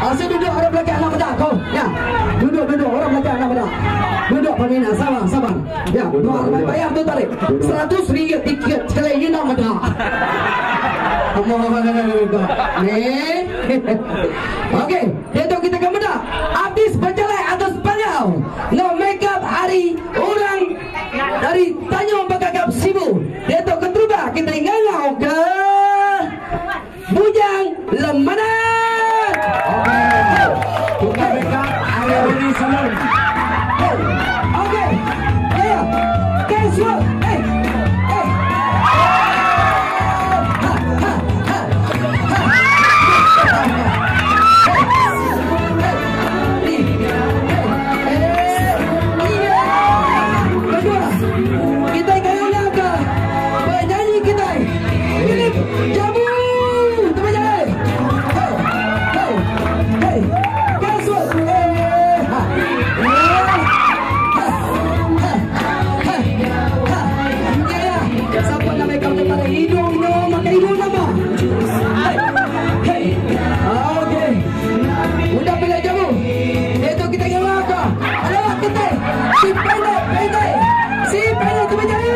Asyik duduk orang belakang nak meda kau. Ya. Duduk duduk orang belakang nak meda. Duduk peminat sabar sabar. Ya, dua bayar tu tarik. RM100 tiket sekali you nak meda. Ni. Okey, itu kita akan meda. Artis berjalan atas panjang. No make up hari orang dari Tanjung Bekakap Sibu. Itu keterubah kita ngangau ke Bujang Lemanan. Okey. Tukar make up hari ini salon. Okey. Ya. Cancel. Eh. Eh. Ha ha ha. Kita kaya ke penyanyi kita Philip Jabu. Teman jari. Hey, hey, hey. Cancel. Eh, ha. Eh, ha, ha, ha, ha. Ya, ya. Siapa nak make up kepada hidung, hidung, makan hidung nama. Hey, hey. Okey. Udah pilih jamu. Itu kita kena ke. Ada kita. Si pendek, pendek. Si pendek tu mencari.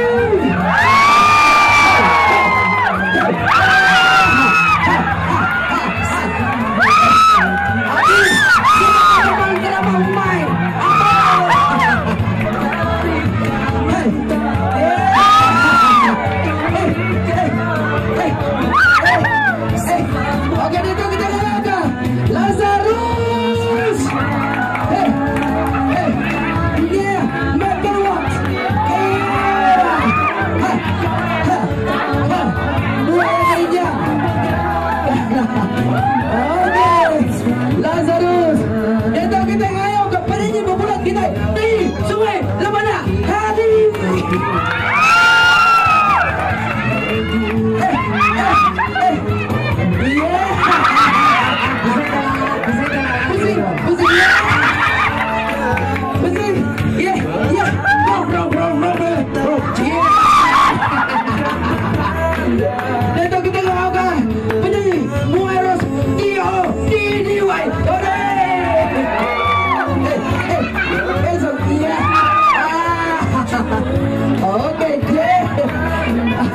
Okey, itu kita kena ke Lazarus. Hey, hey, yeah, Megawatt. Yeah. Ha, ha, ha. Dua. Okey, Lazarus. Itu kita ngayo ke penyanyi berbulat kita di Sungai Lemana. Hadi. Eh, eh, eh. Yeah. Pusing, pusing, yeah. Pusing, yeah, yeah. Go, bro, bro, bro, bro, bro. Yeah. Dan kita ngawkan penyanyi Mueros T O D D Y. Ore. Eh, eh, esok, yeah. Ah. Okey, yeah. Ah.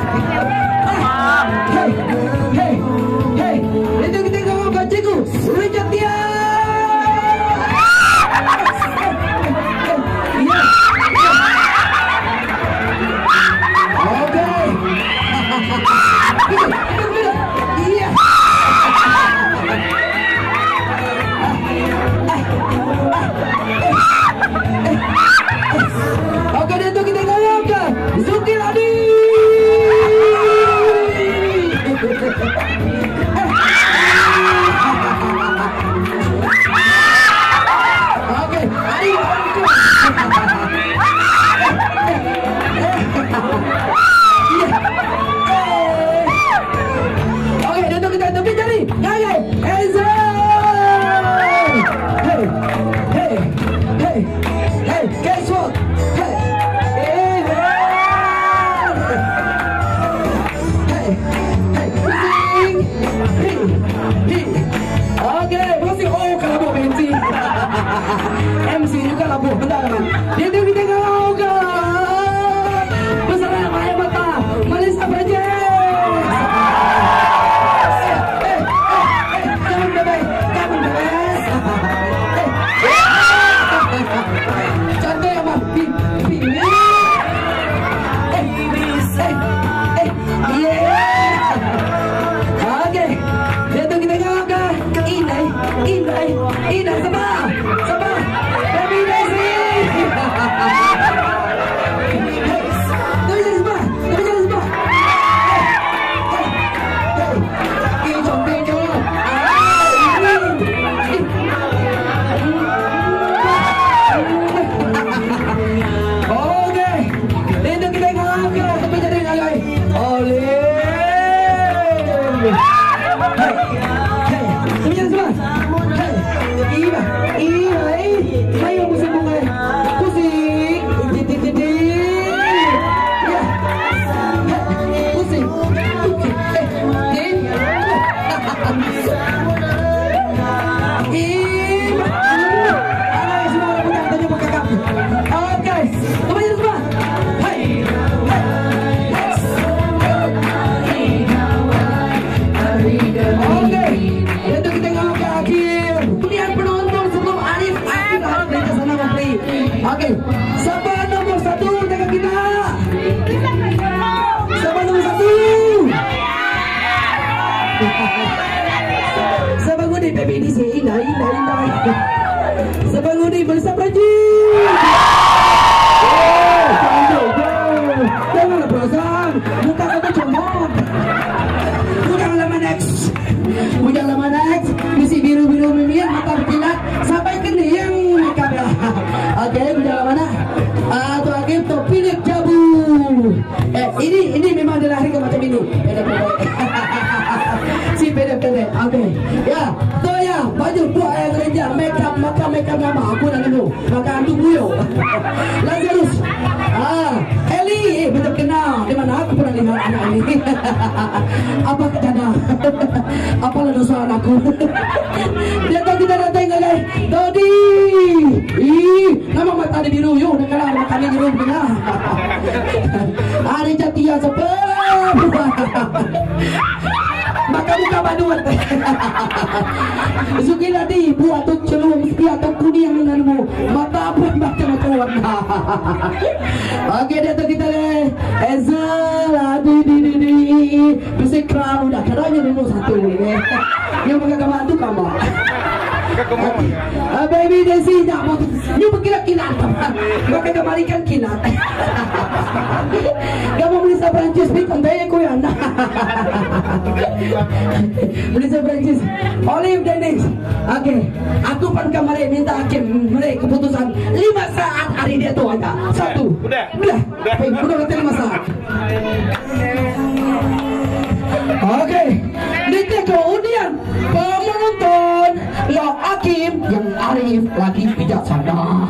Hey, hey, hey. Itu kita ngawkan cikgu Richard Tian. Okey. Iya. Okey, itu kita ngawkan Zuki Ladi. Okey, Adi. Okey, itu kita tepi jari. Gagai. Ezra. Hey, hey, hey, hey, guess what? Hey, hey, hey, hey, pusing. Hey, hey. Okey, pusing. Oh, kelabuh MC. MC juga labuh. Bentar, teman. Itu kita ngau ke. Bersama Maya Mata, Melissa Brajes. Eh, eh, eh, come on, baby. Come on, baby. Eh. Cantik apa? Pi, pi. Eh, eh, eh, yeah. Okey. Itu kita ngau ke. Inai, Inai, Inai, sabar, sabar. Baby Daisy. Hey, tepi jari sebelah, tepi jari sebelah. Hey, hey, hey. Ijong, ijong. Ah, ini. Okey. Itu kita ngau ke tepi jari ngagai. Oleh. Hey, hey, tepi jari sebelah. Hey, iba, iba, iba. Sepengundi baby DC indai indai indai. Sepengundi Melissa Perancis. Oh, cantik. Janganlah perasaan. Muka kau tu comot. Bujang lama next. Bujang lama next. Bisi biru-biru mimit, mata berkilat sampai kening makeup ya. Okey, bujang lama nak. Ah, tu Hakim tu Philip Jabu. Eh, ini ini memang dia lahir ke macam ini. Pendek-pendek. si pendek-pendek. Okey. Ya, tu ya, baju buat yang kerja, make up, makan make up nama aku nak nemu. Makan tu buyo. Lazarus. Ah, Eli, eh betul kenal. Di mana aku pernah lihat anak ini. Apa kejadian? Apalah dosa anakku? Dia tahu kita datang guys. Dodi. Ih, nama mata dia biru yo, nak kalah makan dia biru benar. Hari jatia siapa? Maka buka badut. Zuki ladi buat tu celung mesti atau kuning denganmu. Mata pun macam-macam warna. Okey dia tu kita le. Ezel di di di di. Bisa crown udah keranya dulu satu ni. Yang pakai gambar tu gambar. Ah, baby Desi tak mau. Nyu berkilat-kilat. Pakai gambar ikan kilat. Gambar Melissa Perancis ni kontai aku ya. Melissa Perancis. Olive Dennis. Okey. Aku pan kemarin minta hakim beri keputusan 5 saat hari dia tu aja. Satu. Udah. Udah. Udah. Eh, udah kata 5 saat. Okey. Detik kemudian penonton lo hakim yang arif lagi bijaksana.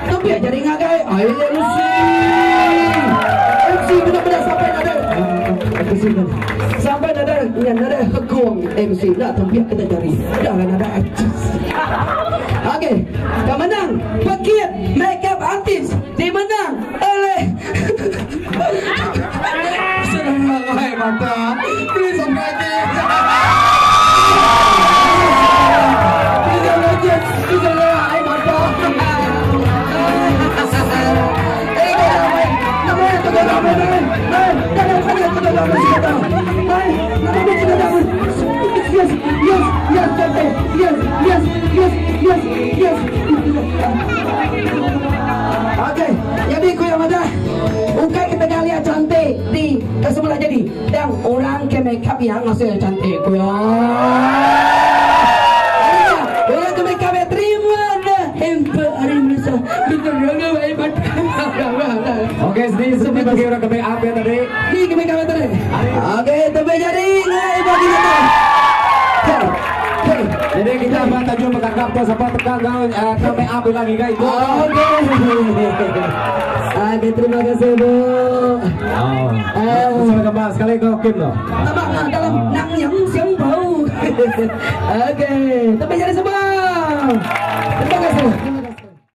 Tapi jadi ngagai ayo MC. MC benar-benar sampai ada. Sampai ada yang ada hukum MC dah tapi kita cari. Dah lah ada. Okey, pemenang pekit makeup artist dimenang oleh Senang air mata. Please Perancis. Please Perancis. Please air mata. Eh, Yes, yes, yes, yes, yes, yes, yes, yes. Okey, jadi ku yang ada. Bukan kita lihat cantik di semula jadi. Dan orang ke make up yang masih cantik ku ya. Orang ke make up yang terima dah hamper hari Malaysia. Betul Okey, sini sini bagi orang ke make up ya tadi. Ni ke make up tadi. Okey, tepi jadi ngai bagi kita. Hey, hey. Jadi kita abang tajuk berkakap tu siapa tekan kau ke make up lagi guys. Okey. Okey, terima kasih Bu. Oh. Bersama gambar sekali kau Kim tu. Nampak nak dalam nang yang siang bau. Okey, tepi jadi semua. Terima kasih.